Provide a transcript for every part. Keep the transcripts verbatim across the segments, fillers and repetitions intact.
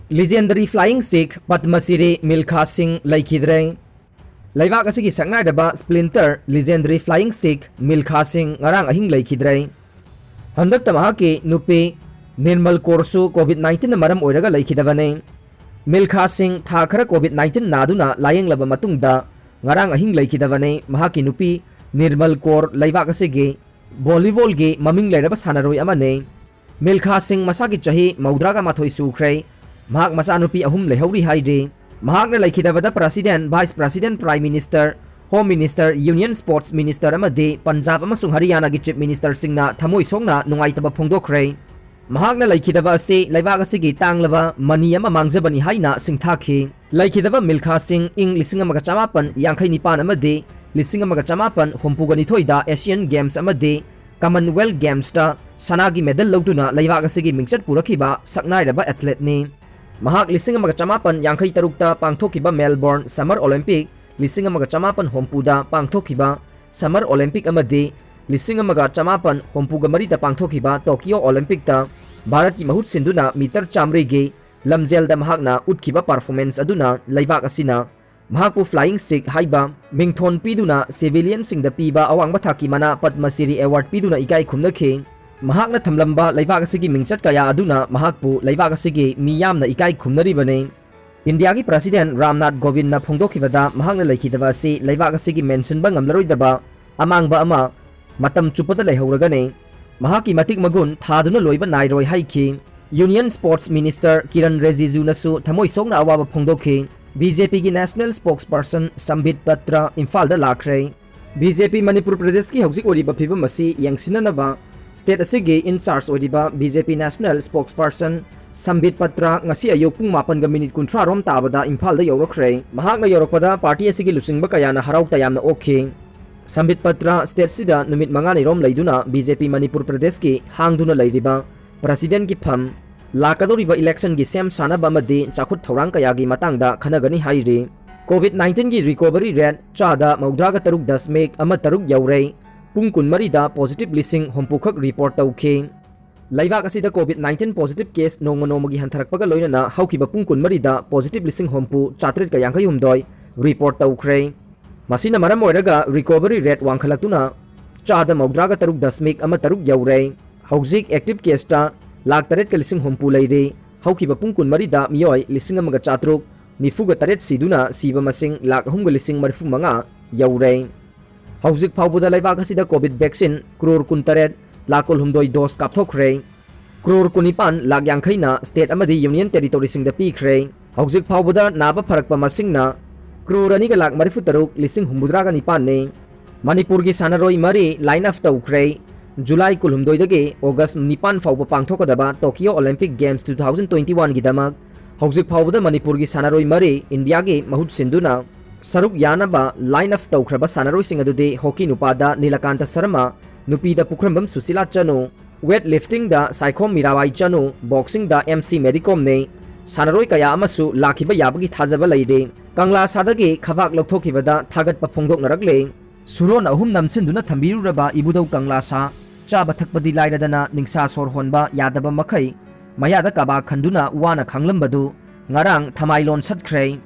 Legendary Flying Sikh Padma Shri Milkha Singh ꯂꯩꯈꯤꯗ꯭ꯔꯦ꯫ ꯂꯩꯕꯥꯛ ꯑꯁꯤꯒꯤ ꯁꯛꯅꯥꯏꯔꯕ sprinter Legendary Flying Sikh Milkha Singh ꯉꯔꯥꯡ ꯑꯍꯤꯡ ꯂꯩꯈꯤꯗ꯭ꯔꯦ꯫ ꯍꯟꯗꯛꯇ ꯃꯍꯥꯛꯀꯤ ꯅꯨꯄꯤ ꯅꯤꯔꯃꯜ ꯀꯧꯔꯁꯨ COVID nineteenꯅ ꯃꯔꯝ ꯑꯣꯏꯔꯒ ꯂꯩꯈꯤꯗꯕꯅꯤ꯫ ꯃꯤꯜꯈꯥ ꯁꯤꯡ ꯊꯥ ꯈꯔ COVID nineteen ꯅꯥꯗꯨꯅ ꯂꯥꯌꯦꯡꯂꯕ ꯃꯇꯨꯡꯗ ꯉꯔꯥꯡ ꯑꯍꯤꯡ ꯂꯩꯈꯤꯗꯕꯅꯤ꯫ ꯃꯍꯥꯛꯀꯤ ꯅꯨꯄꯤ ꯅꯤꯔꯃꯜ ꯀꯧꯔ ꯂꯩꯕꯥꯛ ꯑꯁꯤꯒꯤ volleyballꯒꯤ ꯃꯃꯤꯡ ꯂꯩꯔꯕ ꯁꯥꯟꯅꯔꯣꯏ ꯑꯃꯅꯤ꯫ ꯃꯤꯜꯈꯥ ꯁꯤꯡ ꯃꯁꯥꯒꯤ ꯆꯍꯤ ꯃꯧꯗ꯭ꯔꯥꯒ ꯃꯥꯊꯣꯏ ꯁꯨꯈ꯭ꯔꯦ꯫ ꯃꯍꯥꯛ ꯃꯆꯥꯅꯨꯄꯤ ꯑꯍꯨꯝ ꯂꯩꯍꯧꯔꯤ ꯍꯥꯏꯔꯤ꯫ ꯃꯍꯥꯛꯅ ꯂꯩꯈꯤꯗꯕꯗ President, Vice President, Prime Minister, Home Minister, Union Sports Minister ꯑꯃꯗꯤ ꯄꯟꯖꯥꯕ ꯑꯃꯁꯨꯡ ꯍꯔꯤꯌꯥꯅꯥꯒꯤ Chief Ministerꯁꯤꯡꯅ ꯊꯃꯣꯏ ꯁꯣꯛꯅ ꯅꯨꯡꯉꯥꯏꯇꯕ ꯐꯣꯡꯗꯣꯛꯈ꯭ꯔꯦ꯫ ꯃꯍꯥꯛꯅ ꯂꯩꯈꯤꯗꯕ ꯑꯁꯤ ꯂꯩꯕꯥꯛ ꯑꯁꯤꯒꯤ ꯇꯥꯡꯂꯕ money ꯑꯃ ꯃꯥꯡꯖꯕꯅꯤ ꯍꯥꯏꯅ ꯁꯤꯡꯊꯥꯈꯤ꯫ ꯂꯩꯈꯤꯗꯕ ꯃꯤꯜꯈꯥ ꯁꯤꯡ ꯏꯪ ꯂꯤꯁꯤꯡ ꯑꯃꯒ ꯆꯃꯥꯄꯟ ꯌꯥꯡꯈꯩ ꯅꯤꯄꯥꯟ ꯑꯃꯗꯤ ꯂꯤꯁꯤꯡ ꯑꯃꯒ ꯆꯃꯥꯄꯟ ꯍꯨꯝꯐꯨꯒ ꯅꯤꯊꯣꯏꯗ Asian Games ꯑꯃꯗꯤ Commonwealth Gamesꯇ ꯁꯅꯥꯒꯤ medal ꯂꯧꯗꯨꯅ ꯂꯩꯕꯥꯛ ꯑꯁꯤꯒꯤ ꯃꯤꯡꯆꯠ ꯄꯨꯔꯛꯈꯤꯕ ꯁꯛꯅꯥꯏꯔꯕ athleteꯅꯤ꯫ ꯃꯍꯥꯛ ꯂꯤꯁꯤꯡ ꯑꯃꯒ ꯆꯃꯥꯄꯟ ꯌꯥꯡꯈꯩ ꯇꯔꯨꯛꯇ ꯄꯥꯡꯊꯣꯛꯈꯤꯕ Melbourne Summer Olympic, ꯂꯤꯁꯤꯡ ꯑꯃꯒ ꯆꯃꯥꯄꯟ ꯍꯨꯝꯐꯨꯗ ꯄꯥꯡꯊꯣꯛꯈꯤꯕ Summer Olympic ꯑꯃꯗꯤ ꯂꯤꯁꯤꯡ ꯑꯃꯒ ꯆꯃꯥꯄꯟ ꯍꯨꯝꯐꯨꯒ ꯃꯔꯤꯗ ꯄꯥꯡꯊꯣꯛꯈꯤꯕ Tokyo Olympicꯇ ꯚꯥꯔꯠꯀꯤ ꯃꯍꯨꯠ ꯁꯤꯟꯗꯨꯅ meter ꯆꯥꯃꯔꯤꯒꯤ ꯂꯝꯖꯦꯜꯗ ꯃꯍꯥꯛꯅ ꯎꯠꯈꯤꯕ performance ꯑꯗꯨꯅ ꯂꯩꯕꯥꯛ ꯑꯁꯤꯅ ꯃꯍꯥꯛꯄꯨ Flying Sikh ꯍꯥꯏꯕ ꯃꯤꯡꯊꯣꯟ ꯄꯤꯗꯨꯅ civilianꯁꯤꯡꯗ ꯄꯤꯕ ꯑꯋꯥꯡꯕ ꯊꯥꯛꯀꯤ ꯃꯅꯥ ꯄꯗꯃ ꯁ꯭ꯔꯤ award ꯄꯤꯗꯨꯅ ꯏꯀꯥꯏ ꯈꯨꯝꯅꯈꯤ꯫ ꯃꯍꯥꯛꯅ ꯊꯝꯂꯝꯕ ꯂꯩꯕꯥꯛ ꯑꯁꯤꯒꯤ ꯃꯤꯡꯆꯠ ꯀꯌꯥ ꯑꯗꯨꯅ ꯃꯍꯥꯛꯄꯨ ꯂꯩꯕꯥꯛ ꯑꯁꯤꯒꯤ ꯃꯤ ꯌꯥꯝꯅ ꯏꯀꯥꯏ ꯈꯨꯝꯅꯔꯤꯕꯅꯤ꯫ ꯏꯟꯗꯤꯌꯥꯒꯤ President ꯔꯥꯝꯅꯥꯊ ꯀꯣꯕꯤꯟꯗꯅ ꯐꯣꯡꯗꯣꯛꯈꯤꯕꯗ ꯃꯍꯥꯛꯅ ꯂꯩꯈꯤꯗꯕ ꯑꯁꯤ ꯂꯩꯕꯥꯛ ꯑꯁꯤꯒꯤ ꯃꯦꯟꯁꯤꯟꯕ ꯉꯝꯂꯔꯣꯏꯗꯕ ꯑꯃꯥꯡꯕ ꯑꯃ ꯃꯇꯝ ꯆꯨꯞꯄꯗ ꯂꯩꯍꯧꯔꯒꯅꯤ꯫ ꯃꯍꯥꯛꯀꯤ ꯃꯇꯤꯛ ꯃꯒꯨꯟ ꯊꯥꯗꯨꯅ ꯂꯣꯏꯕ ꯅꯥꯏꯔꯣꯏ ꯍꯥꯏꯈꯤ꯫ Union Sports Minister ꯀꯤꯔꯟ ꯔꯤꯖꯤꯖꯨꯅꯁꯨ ꯊꯃꯣꯏ ꯁꯣꯛꯅ ꯑꯋꯥꯕ ꯐꯣꯡꯗꯣꯛꯈꯤ꯫ BJPꯒꯤ National Spokesperson ꯁꯝꯕꯤꯠ ꯄꯇ꯭ꯔ ꯏꯝꯐꯥꯜꯗ ꯂꯥꯛꯈ꯭ꯔꯦ꯫ BJP ꯃꯅꯤꯄꯨꯔ ꯄ꯭ꯔꯗꯦꯁꯀꯤ ꯍꯧꯖꯤꯛ ꯑꯣꯏꯔꯤꯕ ꯐꯤꯕꯝ ꯑꯁꯤ ꯌꯦꯡꯁꯤꯟꯅꯅꯕ state ꯑꯁꯤꯒꯤ in charge ꯑꯣꯏꯔꯤꯕ BJP National Spokesperson ꯁꯝꯕꯤꯠ ꯄꯇ꯭ꯔ ꯉꯁꯤ ꯑꯌꯨꯛ ꯄꯨꯡ ꯃꯥꯄꯟꯒ minute ꯀꯨꯟꯊ꯭ꯔꯥ ꯔꯣꯝ ꯇꯥꯕꯗ ꯏꯝꯐꯥꯜꯗ ꯌꯧꯔꯛꯈ꯭ꯔꯦ꯫ ꯃꯍꯥꯛꯅ ꯌꯧꯔꯛꯄꯗ party ꯑꯁꯤꯒꯤ ꯂꯨꯆꯤꯡꯕ ꯀꯌꯥꯅ ꯍꯔꯥꯎ ꯇꯌꯥꯝꯅ ꯑꯣꯛꯈꯤ꯫ ꯁꯝꯕꯤꯠ ꯄꯇ꯭ꯔ stateꯁꯤꯗ ꯅꯨꯃꯤꯠ ꯃꯉꯥꯅꯤ ꯔꯣꯝ ꯂꯩꯗꯨꯅ BJP ꯃꯅꯤꯄꯨꯔ ꯄ꯭ꯔꯗꯦꯁꯀꯤ ꯍꯥꯡꯗꯨꯅ ꯂꯩꯔꯤꯕ Presidentꯀꯤ ꯐꯝ, ꯂꯥꯛꯀꯗꯧꯔꯤꯕ electionꯒꯤ ꯁꯦꯝ ꯁꯥꯅꯕ ꯑꯃꯗꯤ ꯆꯥꯎꯈꯠ ꯊꯧꯔꯥꯡ ꯀꯌꯥꯒꯤ ꯃꯇꯥꯡꯗ ꯈꯟꯅꯒꯅꯤ ꯍꯥꯏꯔꯤ꯫ COVID nineteenꯒꯤ recovery rate ꯆꯥꯗ ꯃꯧꯗ꯭ꯔꯥꯒ ꯇꯔꯨꯛ ꯗꯁꯃꯤꯛ ꯑꯃ ꯇꯔꯨꯛ ꯌꯧꯔꯦ꯫ ꯄꯨꯡ ꯀꯨꯟꯃꯔꯤꯗ positive ꯂꯤꯁꯤꯡ ꯍꯨꯝꯐꯨ ꯈꯛ report ꯇꯧꯈꯤ꯫ ꯂꯩꯕꯥꯛ ꯑꯁꯤꯗ COVID nineteen positive case ꯅꯣꯡꯃ ꯅꯣꯡꯃꯒꯤ ꯍꯟꯊꯔꯛꯄꯒ ꯂꯣꯏꯅꯅ ꯍꯧꯈꯤꯕ ꯄꯨꯡ ꯀꯨꯟꯃꯔꯤꯗ positive ꯂꯤꯁꯤꯡ ꯍꯨꯝꯐꯨ ꯆꯥꯇꯔꯦꯠꯀ ꯌꯥꯡꯈꯩ ꯍꯨꯝꯗꯣꯏ report ꯇꯧꯈ꯭ꯔꯦ꯫ ꯃꯁꯤꯅ ꯃꯔꯝ ꯑꯣꯏꯔꯒ recovery rate ꯋꯥꯡꯈꯠꯂꯛꯇꯨꯅ ꯆꯥꯗ ꯃꯧꯗ꯭ꯔꯥꯒ ꯇꯔꯨꯛ ꯗꯁꯃꯤꯛ ꯑꯃ ꯇꯔꯨꯛ ꯌꯧꯔꯦ꯫ ꯍꯧꯖꯤꯛ active caseꯇ ꯂꯥꯈ ꯇꯔꯦꯠꯀ ꯂꯤꯁꯤꯡ ꯍꯨꯝꯐꯨ ꯂꯩꯔꯤ꯫ ꯍꯧꯈꯤꯕ ꯄꯨꯡ ꯀꯨꯟꯃꯔꯤꯗ ꯃꯤꯑꯣꯏ ꯂꯤꯁꯤꯡ ꯑꯃꯒ ꯆꯥꯇꯔꯨꯛ ꯅꯤꯐꯨꯒ ꯇꯔꯦꯠ ꯁꯤꯗꯨꯅ ꯁꯤꯕ ꯃꯁꯤꯡ ꯂꯥꯈ ꯑꯍꯨꯝꯒ ꯂꯤꯁꯤꯡ ꯃꯔꯤꯐꯨ ꯃꯉꯥ ꯌꯧꯔꯦ꯫ ꯍꯧꯖꯤꯛ ꯐꯥꯎꯕꯗ ꯂꯩꯕꯥꯛ ꯑꯁꯤꯗ COVID vaccine ꯀ꯭ꯔꯣꯔ ꯀꯨꯟꯇꯔꯦꯠ ꯂꯥꯈ ꯀꯨꯟꯍꯨꯝꯗꯣꯏ dose ꯀꯥꯞꯊꯣꯛꯈ꯭ꯔꯦ꯫ ꯀ꯭ꯔꯣꯔ ꯀꯨꯟꯅꯤꯄꯥꯟ ꯂꯥꯈ ꯌꯥꯡꯈꯩꯅ state ꯑꯃꯗꯤ union territoryꯁꯤꯡꯗ ꯄꯤꯈ꯭ꯔꯦ꯫ ꯍꯧꯖꯤꯛ ꯐꯥꯎꯕꯗ ꯅꯥꯕ ꯐꯔꯛꯄ ꯃꯁꯤꯡꯅ ꯀ꯭ꯔꯣꯔ ꯑꯅꯤꯒ ꯂꯥꯈ ꯃꯔꯤꯐꯨ ꯇꯔꯨꯛ ꯂꯤꯁꯤꯡ ꯍꯨꯝꯐꯨꯇꯔꯥꯒ ꯅꯤꯄꯥꯟꯅꯤ꯫ ꯃꯅꯤꯄꯨꯔꯒꯤ ꯁꯥꯟꯅꯔꯣꯏ ꯃꯔꯤ line up ꯇꯧꯈ꯭ꯔꯦ꯫ ꯖꯨꯂꯥꯏ ꯀꯨꯟꯍꯨꯝꯗꯣꯏꯗꯒꯤ ꯑꯣꯒꯁ ꯅꯤꯄꯥꯟ ꯐꯥꯎꯕ ꯄꯥꯡꯊꯣꯛꯀꯗꯕ Tokyo Olympic Games two thousand twenty oneꯒꯤꯗꯃꯛ ꯍꯧꯖꯤꯛ ꯐꯥꯎꯕꯗ ꯃꯅꯤꯄꯨꯔꯒꯤ ꯁꯥꯟꯅꯔꯣꯏ ꯃꯔꯤ ꯏꯟꯗꯤꯌꯥꯒꯤ ꯃꯍꯨꯠ ꯁꯤꯟꯗꯨꯅ ꯁꯔꯨꯛ ꯌꯥꯅꯕ line up ꯇꯧꯈ꯭ꯔꯕ ꯁꯥꯟꯅꯔꯣꯏꯁꯤꯡ ꯑꯗꯨꯗꯤ ꯍꯣꯀꯤ ꯅꯨꯄꯥꯗ ꯅꯤꯂꯀꯥꯟꯇ ꯁꯔꯃ, ꯅꯨꯄꯤꯗ ꯄꯨꯈ꯭ꯔꯝꯕꯝ ꯁꯨꯁꯤꯂꯥ ꯆꯅꯨ, weight liftingꯗ Saikhom Mirabai Chanu, boxingꯗ M C Mary ꯀꯣꯝꯅꯤ꯫ ꯁꯥꯟꯅꯔꯣꯏ ꯀꯌꯥ ꯑꯃꯁꯨ ꯂꯥꯛꯈꯤꯕ ꯌꯥꯕꯒꯤ ꯊꯥꯖꯕ ꯂꯩꯔꯤ꯫ ꯀꯪꯂꯥꯁꯥꯗꯒꯤ ꯈꯕꯥꯛ ꯂꯧꯊꯣꯛꯈꯤꯕꯗ ꯊꯥꯒꯠꯄ ꯐꯣꯡꯗꯣꯛꯅꯔꯛꯂꯦ꯫ ꯁꯨꯔꯣꯟ ꯑꯍꯨꯝ ꯅꯝꯁꯤꯟꯗꯨꯅ ꯊꯝꯕꯤꯔꯨꯔꯕ ꯏꯕꯨꯙꯧ ꯀꯪꯂꯥꯁꯥ, ꯆꯥꯕ ꯊꯛꯄꯗꯤ ꯂꯥꯏꯔꯗꯅ ꯅꯤꯡꯁꯥ ꯁꯣꯔ ꯍꯣꯟꯕ ꯌꯥꯗꯕ ꯃꯈꯩ ꯃꯌꯥꯗ ꯀꯕꯥ ꯈꯟꯗꯨꯅ ꯋꯥꯅ ꯈꯥꯡꯂꯝꯕꯗꯨ ꯉꯔꯥꯡ ꯊꯃꯥꯏꯂꯣꯟ ꯁꯠꯈ꯭ꯔꯦ꯫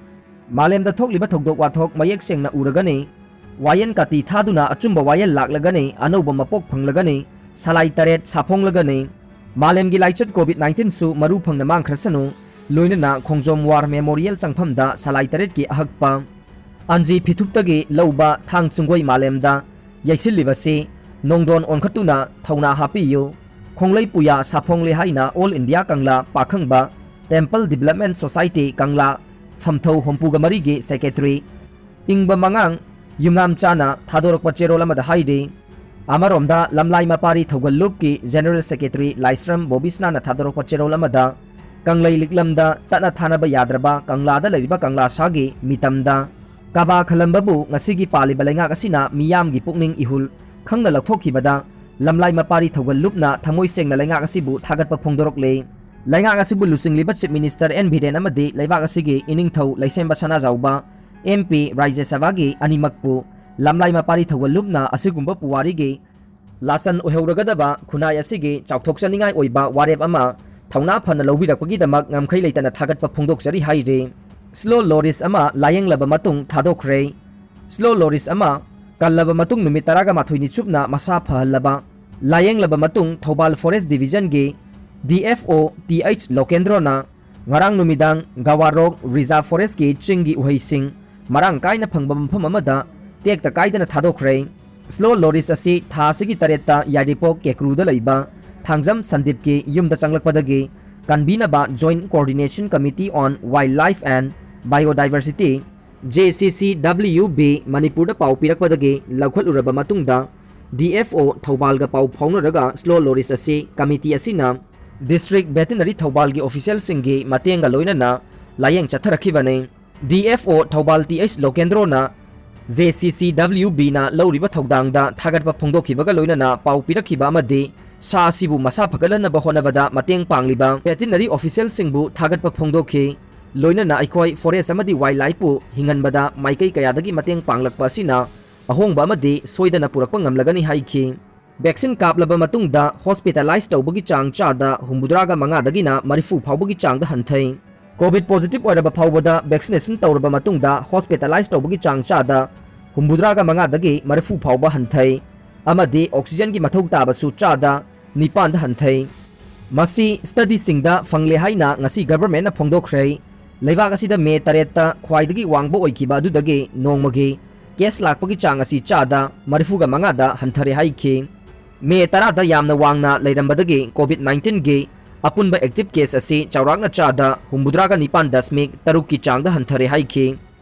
ꯃꯥꯂꯦꯝꯗ ꯊꯣꯛꯂꯤꯕ ꯊꯧꯗꯣꯛ ꯋꯥꯊꯣꯛ ꯃꯌꯦꯛ ꯁꯦꯡꯅ ꯎꯔꯒꯅꯤ꯫ ꯋꯥꯌꯦꯜ ꯀꯥꯇꯤ ꯊꯥꯗꯨꯅ ꯑꯆꯨꯝꯕ ꯋꯥꯌꯦꯜ ꯂꯥꯛꯂꯒꯅꯤ, ꯑꯅꯧꯕ ꯃꯄꯣꯛ ꯐꯪꯂꯒꯅꯤ, ꯁꯂꯥꯏ ꯇꯔꯦꯠ ꯁꯥꯐꯣꯡꯂꯒꯅꯤ꯫ ꯃꯥꯂꯦꯝꯒꯤ ꯂꯥꯏꯆꯠ COVID nineteenꯁꯨ ꯃꯔꯨ ꯐꯪꯅ ꯃꯥꯡꯈ꯭ꯔꯁꯅꯨ꯫ ꯂꯣꯏꯅꯅ ꯈꯣꯡꯖꯣꯝ War Memorial ꯆꯪꯐꯝꯗ ꯁꯂꯥꯏ ꯇꯔꯦꯠꯀꯤ ꯑꯍꯛꯄ ꯑꯟꯖꯤ ꯐꯤꯊꯨꯞꯇꯒꯤ ꯂꯧꯕ ꯊꯥꯡ ꯁꯨꯡꯒꯣꯏ ꯃꯥꯂꯦꯝꯗ ꯌꯩꯁꯤꯜꯂꯤꯕꯁꯤ ꯅꯣꯡꯗꯣꯟ ꯑꯣꯟꯈꯠꯇꯨꯅ ꯊꯧꯅꯥ ꯍꯥꯞꯄꯤꯌꯨ꯫ ꯈꯣꯡꯂꯩ ꯄꯨꯌꯥ ꯁꯥꯐꯣꯡꯂꯦ ꯍꯥꯏꯅ All India ꯀꯪꯂꯥ ꯄꯥꯈꯪꯕ Temple Development Society ꯀꯪꯂꯥ ꯐꯝꯊꯧ ꯍꯨꯝꯐꯨꯒ ꯃꯔꯤꯒꯤ secretary ꯏꯪꯕ ꯃꯉꯥꯡ ꯌꯨꯝꯅꯥꯝ ꯆꯥꯅ ꯊꯥꯗꯣꯔꯛꯄ ꯆꯦꯔꯣꯜ ꯑꯃꯗ ꯍꯥꯏꯔꯤ꯫ ꯑꯃꯔꯣꯝꯗ ꯂꯝꯂꯥꯏ ꯃꯄꯥꯔꯤ ꯊꯧꯒꯜ ꯂꯨꯞꯀꯤ General Secretary ꯂꯥꯏꯁ꯭ꯔꯝ ꯕꯣꯕꯤꯁꯅꯥꯅ ꯊꯥꯗꯣꯔꯛꯄ ꯆꯦꯔꯣꯜ ꯑꯃꯗ ꯀꯪꯂꯩ ꯂꯤꯛꯂꯝꯗ ꯇꯠꯅ ꯊꯥꯅꯕ ꯌꯥꯗ꯭ꯔꯕ ꯀꯪꯂꯥꯗ ꯂꯩꯔꯤꯕ ꯀꯪꯂꯥꯁꯥꯒꯤ ꯃꯤꯇꯝꯗ ꯀꯕꯥ ꯈꯜꯂꯝꯕꯕꯨ ꯉꯁꯤꯒꯤ ꯄꯥꯜꯂꯤꯕ ꯂꯩꯉꯥꯛ ꯑꯁꯤꯅ ꯃꯤꯌꯥꯝꯒꯤ ꯄꯨꯛꯅꯤꯡ ꯏꯍꯨꯜ ꯈꯪꯅ ꯂꯧꯊꯣꯛꯈꯤꯕꯗ ꯂꯝꯂꯥꯏ ꯃꯄꯥꯔꯤ ꯊꯧꯒꯜ ꯂꯨꯞꯅ ꯊꯃꯣꯏ ꯁꯦꯡꯅ ꯂꯩꯉꯥꯛ ꯑꯁꯤꯕꯨ ꯊꯥꯒꯠꯄ ꯐꯣꯡꯗꯣꯔꯛꯂꯦ꯫ ꯂꯩꯉꯥꯛ ꯑꯁꯤꯕꯨ ꯂꯨꯆꯤꯡꯂꯤꯕ Chief Minister ꯑꯦꯟ ꯕꯤꯔꯦꯟ ꯑꯃꯗꯤ ꯂꯩꯕꯥꯛ ꯑꯁꯤꯒꯤ ꯏꯅꯤꯡꯊꯧ ꯂꯩꯁꯦꯝꯕ ꯁꯅꯥꯖꯥꯎꯕ ꯑꯦꯝ ꯄꯤ ꯔꯥꯖ꯭ꯌ ꯁꯚꯥꯒꯤ ꯑꯅꯤꯃꯛꯄꯨ ꯂꯝꯂꯥꯏ ꯃꯄꯥꯔꯤ ꯊꯧꯒꯜ ꯂꯨꯞꯅ ꯑꯁꯤꯒꯨꯝꯕ ꯄꯨꯋꯥꯔꯤꯒꯤ ꯂꯥꯆꯟ ꯑꯣꯏꯍꯧꯔꯒꯗꯕ ꯈꯨꯟꯅꯥꯏ ꯑꯁꯤꯒꯤ ꯆꯥꯎꯊꯣꯛꯆꯅꯤꯡꯉꯥꯏ ꯑꯣꯏꯕ ꯋꯥꯔꯦꯞ ꯑꯃ ꯊꯧꯅꯥ ꯐꯅ ꯂꯧꯕꯤꯔꯛꯄꯒꯤꯗꯃꯛ ꯉꯝꯈꯩ ꯂꯩꯇꯅ ꯊꯥꯒꯠꯄ ꯐꯣꯡꯗꯣꯛꯆꯔꯤ ꯍꯥꯏꯔꯤ꯫ ꯁ꯭ꯂꯣ ꯂꯣꯔꯤꯁ ꯑꯃ ꯂꯥꯌꯦꯡꯂꯕ ꯃꯇꯨꯡ ꯊꯥꯗꯣꯛꯈ꯭ꯔꯦ꯫ ꯁ꯭ꯂꯣ ꯂꯣꯔꯤꯁ ꯑꯃ ꯀꯜꯂꯕ ꯃꯇꯨꯡ ꯅꯨꯃꯤꯠ ꯇꯔꯥꯒ ꯃꯥꯊꯣꯏꯅꯤ ꯆꯨꯞꯅ ꯃꯁꯥ ꯐꯍꯜꯂꯕ ꯂꯥꯌꯦꯡꯂꯕ ꯃꯇꯨꯡ ꯊꯧꯕꯥꯜ ꯐꯣꯔꯦꯁ ꯗꯤꯕꯤꯖꯟꯒꯤ D F O T H ꯂꯣꯀꯦꯟꯗ꯭ꯔꯣꯅ ꯉꯔꯥꯡ ꯅꯨꯃꯤꯗꯥꯡ ꯒꯋꯥꯔꯣꯛ ꯔꯤꯖꯥꯔꯚ ꯐꯣꯔꯦꯁꯀꯤ ꯆꯤꯡꯒꯤ ꯎꯍꯩꯁꯤꯡ ꯃꯔꯥꯡ ꯀꯥꯏꯅ ꯐꯪꯕ ꯃꯐꯝ ꯑꯃꯗ ꯇꯦꯛꯇ ꯀꯥꯏꯗꯅ ꯊꯥꯗꯣꯛꯈ꯭ꯔꯦ꯫ ꯁ꯭ꯂꯣ ꯂꯣꯔꯤꯁ ꯑꯁꯤ ꯊꯥ ꯑꯁꯤꯒꯤ ꯇꯔꯦꯠꯇ ꯌꯥꯏꯔꯤꯄꯣꯛ ꯀꯦꯀ꯭ꯔꯨꯗ ꯂꯩꯕ ꯊꯥꯡꯖꯝ ꯁꯟꯗꯤꯞꯀꯤ ꯌꯨꯝꯗ ꯆꯪꯂꯛꯄꯗꯒꯤ ꯀꯟꯕꯤꯅꯕ Joint Coordination Committee on Wildlife and Biodiversity, J C C W B, ꯃꯅꯤꯄꯨꯔꯗ ꯄꯥꯎ ꯄꯤꯔꯛꯄꯗꯒꯤ ꯂꯧꯈꯠꯂꯨꯔꯕ ꯃꯇꯨꯡꯗ ꯗꯤ ꯑꯦꯐ ꯑꯣ ꯊꯧꯕꯥꯜꯒ ꯄꯥꯎ ꯐꯥꯎꯅꯔꯒ ꯁ꯭ꯂꯣ ꯂꯣꯔꯤꯁ ꯑꯁꯤ ꯀꯃꯤꯇꯤ ꯑꯁꯤꯅ ꯗꯤꯁꯇ꯭ꯔꯤꯛ ꯚꯦꯇꯤꯅꯔꯤ ꯊꯧꯕꯥꯜꯒꯤ ꯑꯣꯐꯤꯁꯤꯌꯦꯜꯁꯤꯡꯒꯤ ꯃꯇꯦꯡꯒ ꯂꯣꯏꯅꯅ ꯂꯥꯌꯦꯡ ꯆꯠꯊꯔꯛꯈꯤꯕꯅꯤ꯫ D F O Thoubal T H ꯂꯣꯀꯦꯟꯗ꯭ꯔꯣꯅ J C C W Bꯅ ꯂꯧꯔꯤꯕ ꯊꯧꯗꯥꯡꯗ ꯊꯥꯒꯠꯄ ꯐꯣꯡꯗꯣꯛꯈꯤꯕꯒ ꯂꯣꯏꯅꯅ ꯄꯥꯎ ꯄꯤꯔꯛꯈꯤꯕ ꯑꯃꯗꯤ ꯁꯥ ꯑꯁꯤꯕꯨ ꯃꯁꯥ ꯐꯒꯠꯍꯟꯅꯕ ꯍꯣꯠꯅꯕꯗ ꯃꯇꯦꯡ ꯄꯥꯡꯂꯤꯕ ꯚꯦꯇꯤꯅꯔꯤ ꯑꯣꯐꯤꯁꯤꯌꯦꯜꯁꯤꯡꯕꯨ ꯊꯥꯒꯠꯄ ꯐꯣꯡꯗꯣꯛꯈꯤ꯫ ꯂꯣꯏꯅꯅ ꯑꯩꯈꯣꯏ ꯐꯣꯔꯦꯁ ꯑꯃꯗꯤ ꯋꯥꯏꯜ ꯂꯥꯏꯐꯄꯨ ꯍꯤꯡꯍꯟꯕꯗ ꯃꯥꯏꯀꯩ ꯀꯌꯥꯗꯒꯤ ꯃꯇꯦꯡ ꯄꯥꯡꯂꯛꯄ ꯑꯁꯤꯅ ꯑꯍꯣꯡꯕ ꯑꯃꯗꯤ ꯁꯣꯏꯗꯅ ꯄꯨꯔꯛꯄ ꯉꯝꯂꯒꯅꯤ ꯍꯥꯏꯈꯤ꯫ ꯚꯦꯛꯁꯤꯟ ꯀꯥꯞꯂꯕ ꯃꯇꯨꯡꯗ ꯍꯣꯁꯄꯤꯇꯥꯂꯥꯏꯖ ꯇꯧꯕꯒꯤ ꯆꯥꯡ ꯆꯥꯗ ꯍꯨꯝꯐꯨꯇꯔꯥꯒ ꯃꯉꯥꯗꯒꯤꯅ ꯃꯔꯤꯐꯨ ꯐꯥꯎꯕꯒꯤ ꯆꯥꯡꯗ ꯍꯟꯊꯩ꯫ ꯀꯣꯚꯤꯗ ꯄꯣꯖꯤꯇꯤꯚ ꯑꯣꯏꯔꯕ ꯐꯥꯎꯕꯗ ꯚꯦꯛꯁꯤꯅꯦꯁꯟ ꯇꯧꯔꯕ ꯃꯇꯨꯡꯗ ꯍꯣꯁꯄꯤꯇꯥꯂꯥꯏꯖ ꯇꯧꯕꯒꯤ ꯆꯥꯡ ꯆꯥꯗ ꯍꯨꯝꯐꯨꯇꯔꯥꯒ ꯃꯉꯥꯗꯒꯤ ꯃꯔꯤꯐꯨ ꯐꯥꯎꯕ ꯍꯟꯊꯩ ꯑꯃꯗꯤ ꯑꯣꯛꯁꯤꯖꯦꯟꯒꯤ ꯃꯊꯧ ꯇꯥꯕꯁꯨ ꯆꯥꯗ ꯅꯤꯄꯥꯟꯗ ꯍꯟꯊꯩ꯫ ꯃꯁꯤ ꯁ꯭ꯇꯗꯤꯁꯤꯡꯗ ꯐꯪꯂꯦ ꯍꯥꯏꯅ ꯉꯁꯤ ꯒꯚꯔꯟꯃꯦꯟꯠꯅ ꯐꯣꯡꯗꯣꯛꯈ꯭ꯔꯦ꯫ ꯂꯩꯕꯥꯛ ꯑꯁꯤꯗ ꯃꯦ ꯇꯔꯦꯠꯇ ꯈ꯭ꯋꯥꯏꯗꯒꯤ ꯋꯥꯡꯕ ꯑꯣꯏꯈꯤꯕ ꯑꯗꯨꯗꯒꯤ ꯅꯣꯡꯃꯒꯤ ꯀꯦꯁ ꯂꯥꯛꯄꯒꯤ ꯆꯥꯡ ꯑꯁꯤ ꯆꯥꯗ ꯃꯔꯤꯐꯨꯒ ꯃꯉꯥꯗ ꯍꯟꯊꯔꯦ ꯍꯥꯏꯈꯤ꯫ ꯃꯦ ꯇꯔꯥꯗ ꯌꯥꯝꯅ ꯋꯥꯡꯅ ꯂꯩꯔꯝꯕꯗꯒꯤ ꯀꯣꯚꯤꯗ ꯅꯥꯏꯟꯇꯤꯟꯒꯤ ꯑꯄꯨꯟꯕ ꯑꯦꯛꯇꯤꯚ ꯀꯦꯁ ꯑꯁꯤ ꯆꯥꯎꯔꯥꯛꯅ ꯆꯥꯗ ꯍꯨꯝꯐꯨꯇꯔꯥꯒ ꯅꯤꯄꯥꯟ ꯗꯁꯃꯤꯛ ꯇꯔꯨꯛꯀꯤ ꯆꯥꯡꯗ ꯍꯟꯊꯔꯦ ꯍꯥꯏꯈꯤ꯫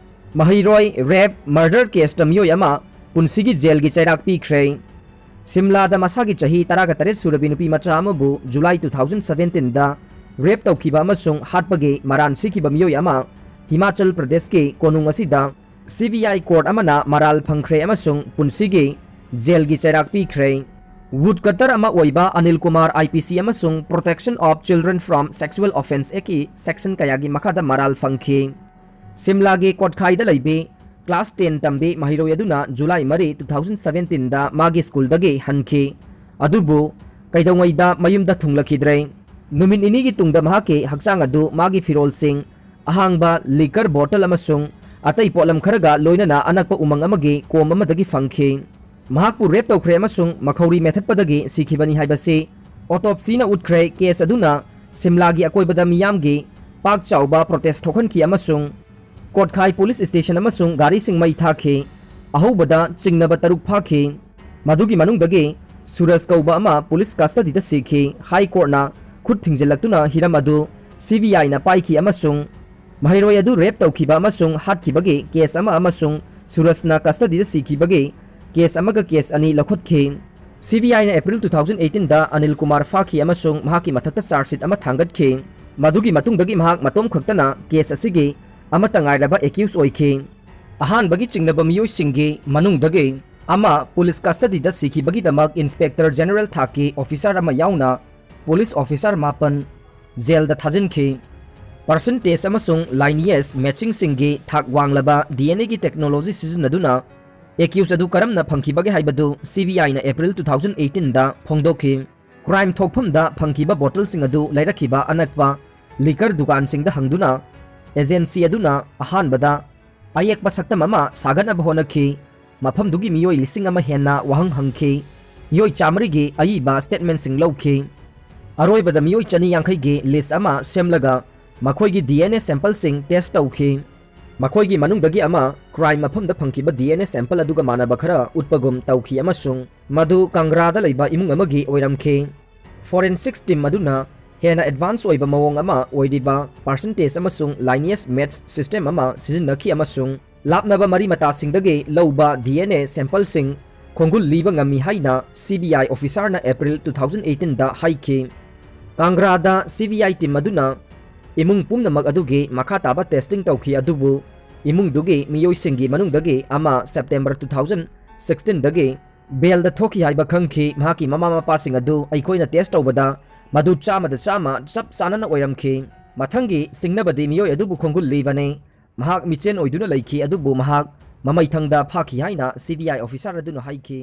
ꯃꯍꯩꯔꯣꯏ ꯔꯦꯞ ꯃꯔꯗꯔ ꯀꯦꯁꯇ ꯃꯤꯑꯣꯏ ꯑꯃ ꯄꯨꯟꯁꯤꯒꯤ ꯖꯦꯜꯒꯤ ꯆꯩꯔꯥꯛ ꯄꯤꯈ꯭ꯔꯦ꯫ ꯁꯤꯝꯂꯥꯗ ꯃꯁꯥꯒꯤ ꯆꯍꯤ ꯇꯔꯥꯒ ꯇꯔꯦꯠ ꯁꯨꯔꯕꯤ ꯅꯨꯄꯤ ꯃꯆꯥ ꯑꯃꯕꯨ ꯖꯨꯂꯥꯏ two thousand seventeenꯗ ꯔꯦꯞ ꯇꯧꯈꯤꯕ ꯑꯃꯁꯨꯡ ꯍꯥꯠꯄꯒꯤ ꯃꯔꯥꯟ ꯁꯤꯈꯤꯕ ꯃꯤꯑꯣꯏ ꯑꯃ ꯍꯤꯃꯥꯆꯜ ꯄ꯭ꯔꯗꯦꯁꯀꯤ ꯀꯣꯅꯨꯡ ꯑꯁꯤꯗ ꯁꯤ ꯕꯤ ꯑꯥꯏ ꯀꯣꯔꯠ ꯑꯃꯅ ꯃꯔꯥꯜ ꯐꯪꯈ꯭ꯔꯦ ꯑꯃꯁꯨꯡ ꯄꯨꯟꯁꯤꯒꯤ ꯖꯦꯜꯒꯤ ꯆꯩꯔꯥꯛ ꯄꯤꯈ꯭ꯔꯦ꯫ ꯋꯨꯗꯀꯇꯔ ꯑꯃ ꯑꯣꯏꯕ Anil Kumar I P C ꯑꯃꯁꯨꯡ Protection of Children from Sexual Offence Actꯀꯤ ꯁꯦꯛꯁꯟ ꯀꯌꯥꯒꯤ ꯃꯈꯥꯗ ꯃꯔꯥꯜ ꯐꯪꯈꯤ꯫ ꯁꯤꯝꯂꯥꯒꯤ ꯀꯣꯠꯈꯥꯏꯗ ꯂꯩꯕꯤ Class ten ꯇꯝꯕꯤ ꯃꯍꯩꯔꯣꯏ ꯑꯗꯨꯅ July ꯃꯔꯤ, two thousand seventeen ꯗ ꯃꯥꯒꯤ ꯁ꯭ꯀꯨꯜꯗꯒꯤ ꯍꯟꯈꯤ꯫ ꯑꯗꯨꯕꯨ ꯀꯩꯗꯧꯉꯩꯗ ꯃꯌꯨꯝꯗ ꯊꯨꯡꯂꯈꯤꯗ꯭ꯔꯦ꯫ ꯅꯨꯃꯤꯠ ꯅꯤꯅꯤꯒꯤ ꯇꯨꯡꯗ ꯃꯍꯥꯛꯀꯤ ꯍꯛꯆꯥꯡ ꯑꯗꯨ ꯃꯥꯒꯤ ꯐꯤꯔꯣꯜꯁꯤꯡ, ꯑꯍꯥꯡꯕ liquor bottle ꯑꯃꯁꯨꯡ ꯑꯇꯩ ꯄꯣꯠꯂꯝ ꯈꯔꯒ ꯂꯣꯏꯅꯅ ꯑꯅꯛꯄ ꯎꯃꯪ ꯑꯃꯒꯤ ꯀꯣꯝ ꯑꯃꯗꯒꯤ ꯐꯪꯈꯤ꯫ ꯃꯍꯥꯛꯄꯨ rape ꯇꯧꯈ꯭ꯔꯦ ꯑꯃꯁꯨꯡ ꯃꯈꯧꯔꯤ ꯃꯦꯊꯠꯄꯗꯒꯤ ꯁꯤꯈꯤꯕꯅꯤ ꯍꯥꯏꯕꯁꯤ autopsyꯅ ꯎꯠꯈ꯭ꯔꯦ꯫ Case ꯑꯗꯨꯅ ꯁꯤꯝꯂꯥꯒꯤ ꯑꯀꯣꯏꯕꯗ ꯃꯤꯌꯥꯝꯒꯤ ꯄꯥꯛ ꯆꯥꯎꯕ protest ꯊꯣꯛꯍꯟꯈꯤ ꯑꯃꯁꯨꯡ ꯀꯣꯠꯈꯥꯏ police station ꯑꯃꯁꯨꯡ ꯒꯥꯔꯤꯁꯤꯡ ꯃꯩ ꯊꯥꯈꯤ꯫ ꯑꯍꯧꯕꯗ ꯆꯤꯡꯅꯕ ꯇꯔꯨꯛ ꯐꯥꯈꯤ꯫ ꯃꯗꯨꯒꯤ ꯃꯅꯨꯡꯗꯒꯤ ꯁꯨꯔꯖ ꯀꯧꯕ ꯑꯃ police custodyꯗ ꯁꯤꯈꯤ꯫ High Courtꯅ ꯈꯨꯠ ꯊꯤꯡꯖꯤꯜꯂꯛꯇꯨꯅ ꯍꯤꯔꯝ ꯑꯗꯨ CBIꯅ ꯄꯥꯏꯈꯤ ꯑꯃꯁꯨꯡ ꯃꯍꯩꯔꯣꯏ ꯑꯗꯨ rape ꯇꯧꯈꯤꯕ ꯑꯃꯁꯨꯡ ꯍꯥꯠꯈꯤꯕꯒꯤ case ꯑꯃ ꯑꯃꯁꯨꯡ ꯁꯨꯔꯖꯅ custodyꯗ ꯁꯤꯈꯤꯕꯒꯤ case ꯑꯃꯒ case ꯑꯅꯤ ꯂꯧꯈꯠꯈꯤ꯫ CBIꯅ April two thousand eighteenꯗ Anil Kumar ꯐꯥꯈꯤ ꯑꯃꯁꯨꯡ ꯃꯍꯥꯛꯀꯤ ꯃꯊꯛꯇ charge sheet ꯑꯃ ꯊꯥꯡꯒꯠꯈꯤ꯫ ꯃꯗꯨꯒꯤ ꯃꯇꯨꯡꯗꯒꯤ ꯃꯍꯥꯛ ꯃꯇꯣꯝ ꯈꯛꯇꯅ case ꯑꯁꯤꯒꯤ ꯑꯃꯠꯇ ꯉꯥꯏꯔꯕ accused ꯑꯣꯏꯈꯤ꯫ ꯑꯍꯥꯟꯕꯒꯤ ꯆꯤꯡꯅꯕ ꯃꯤꯑꯣꯏꯁꯤꯡꯒꯤ ꯃꯅꯨꯡꯗꯒꯤ ꯑꯃ police custodyꯗ ꯁꯤꯈꯤꯕꯒꯤꯗꯃꯛ Inspector General ꯊꯥꯛꯀꯤ officer ꯑꯃ ꯌꯥꯎꯅ police officer ꯃꯥꯄꯟ jailꯗ ꯊꯥꯖꯤꯟꯈꯤ꯫ Percentage ꯑꯃꯁꯨꯡ lineage matchingꯁꯤꯡꯒꯤ ꯊꯥꯛ ꯋꯥꯡꯂꯕ DNAꯒꯤ technology ꯁꯤꯖꯤꯟꯅꯗꯨꯅ accused ꯑꯗꯨ ꯀꯔꯝꯅ ꯐꯪꯈꯤꯕꯒꯦ ꯍꯥꯏꯕꯗꯨ CBIꯅ April two thousand eighteenꯗ ꯐꯣꯡꯗꯣꯛꯈꯤ꯫ Crime ꯊꯣꯛꯐꯝꯗ ꯐꯪꯈꯤꯕ bottleꯁꯤꯡ ꯑꯗꯨ ꯂꯩꯔꯛꯈꯤꯕ ꯑꯅꯛꯄ liquor ꯗꯨꯀꯥꯟꯁꯤꯡꯗ ꯍꯪꯗꯨꯅ agency ꯑꯗꯨꯅ ꯑꯍꯥꯟꯕꯗ ꯑꯌꯦꯛꯄ ꯁꯛꯇꯝ ꯑꯃ ꯁꯥꯒꯠꯅꯕ ꯍꯣꯠꯅꯈꯤ꯫ ꯃꯐꯝꯗꯨꯒꯤ ꯃꯤꯑꯣꯏ ꯂꯤꯁꯤꯡ ꯑꯃ ꯍꯦꯟꯅ ꯋꯥꯍꯪ ꯍꯪꯈꯤ꯫ ꯃꯤꯑꯣꯏ ꯆꯥꯃꯔꯤꯒꯤ ꯑꯏꯕ statementꯁꯤꯡ ꯂꯧꯈꯤ꯫ ꯑꯔꯣꯏꯕꯗ ꯃꯤꯑꯣꯏ ꯆꯅꯤ ꯌꯥꯡꯈꯩꯒꯤ list ꯑꯃ ꯁꯦꯝꯂꯒ ꯃꯈꯣꯏꯒꯤ DNA sampleꯁꯤꯡ test ꯇꯧꯈꯤ꯫ ꯃꯈꯣꯏꯒꯤ ꯃꯅꯨꯡꯗꯒꯤ ꯑꯃ crime ꯃꯐꯝꯗ ꯐꯪꯈꯤꯕ DNA sample ꯑꯗꯨꯒ ꯃꯥꯟꯅꯕ ꯈꯔ ꯎꯠꯄꯒꯨꯝ ꯇꯧꯈꯤ ꯑꯃꯁꯨꯡ ꯃꯗꯨ ꯀꯪꯒ꯭ꯔꯥꯗ ꯂꯩꯕ ꯏꯃꯨꯡ ꯑꯃꯒꯤ ꯑꯣꯏꯔꯝꯈꯤ꯫ Forensics team ꯑꯗꯨꯅ ꯍꯦꯟꯅ advance ꯑꯣꯏꯕ ꯃꯑꯣꯡ ꯑꯃ ꯑꯣꯏꯔꯤꯕ percentage ꯑꯃꯁꯨꯡ lineage match system ꯑꯃ ꯁꯤꯖꯤꯟꯅꯈꯤ ꯑꯃꯁꯨꯡ ꯂꯥꯞꯅꯕ ꯃꯔꯤ ꯃꯇꯥꯁꯤꯡꯗꯒꯤ ꯂꯧꯕ DNA sampleꯁꯤꯡ ꯈꯣꯡꯒꯨꯜ ꯂꯤꯕ ꯉꯝꯃꯤ ꯍꯥꯏꯅ CBI officerꯅ April two thousand eighteenꯗ ꯍꯥꯏꯈꯤ꯫ ꯀꯪꯒ꯭ꯔꯥꯗ CBI team ꯑꯗꯨꯅ ꯏꯃꯨꯡ ꯄꯨꯝꯅꯃꯛ ꯑꯗꯨꯒꯤ ꯃꯈꯥ ꯇꯥꯕ testing ꯇꯧꯈꯤ, ꯑꯗꯨꯕꯨ ꯏꯃꯨꯡꯗꯨꯒꯤ ꯃꯤꯑꯣꯏꯁꯤꯡꯒꯤ ꯃꯅꯨꯡꯗꯒꯤ ꯑꯃ September two thousand sixteenꯗꯒꯤ bailꯗ ꯊꯣꯛꯈꯤ ꯍꯥꯏꯕ ꯈꯪꯈꯤ꯫ ꯃꯍꯥꯛꯀꯤ ꯃꯃꯥ ꯃꯄꯥꯁꯤꯡ ꯑꯗꯨ ꯑꯩꯈꯣꯏꯅ test ꯇꯧꯕꯗ ꯃꯗꯨ ꯆꯥꯝꯃꯗ ꯆꯥꯝꯃ ꯆꯞ ꯆꯥꯅꯅ ꯑꯣꯏꯔꯝꯈꯤ꯫ ꯃꯊꯪꯒꯤ ꯆꯤꯡꯅꯕꯗꯤ ꯃꯤꯑꯣꯏ ꯑꯗꯨꯕꯨ ꯈꯣꯡꯒꯨꯜ ꯂꯤꯕꯅꯤ꯫ ꯃꯍꯥꯛ ꯃꯤꯆꯦꯟ ꯑꯣꯏꯗꯨꯅ ꯂꯩꯈꯤ, ꯑꯗꯨꯕꯨ ꯃꯍꯥꯛ ꯃꯃꯩꯊꯪꯗ ꯐꯥꯈꯤ ꯍꯥꯏꯅ C B I officer ꯑꯗꯨꯅ ꯍꯥꯏꯈꯤ꯫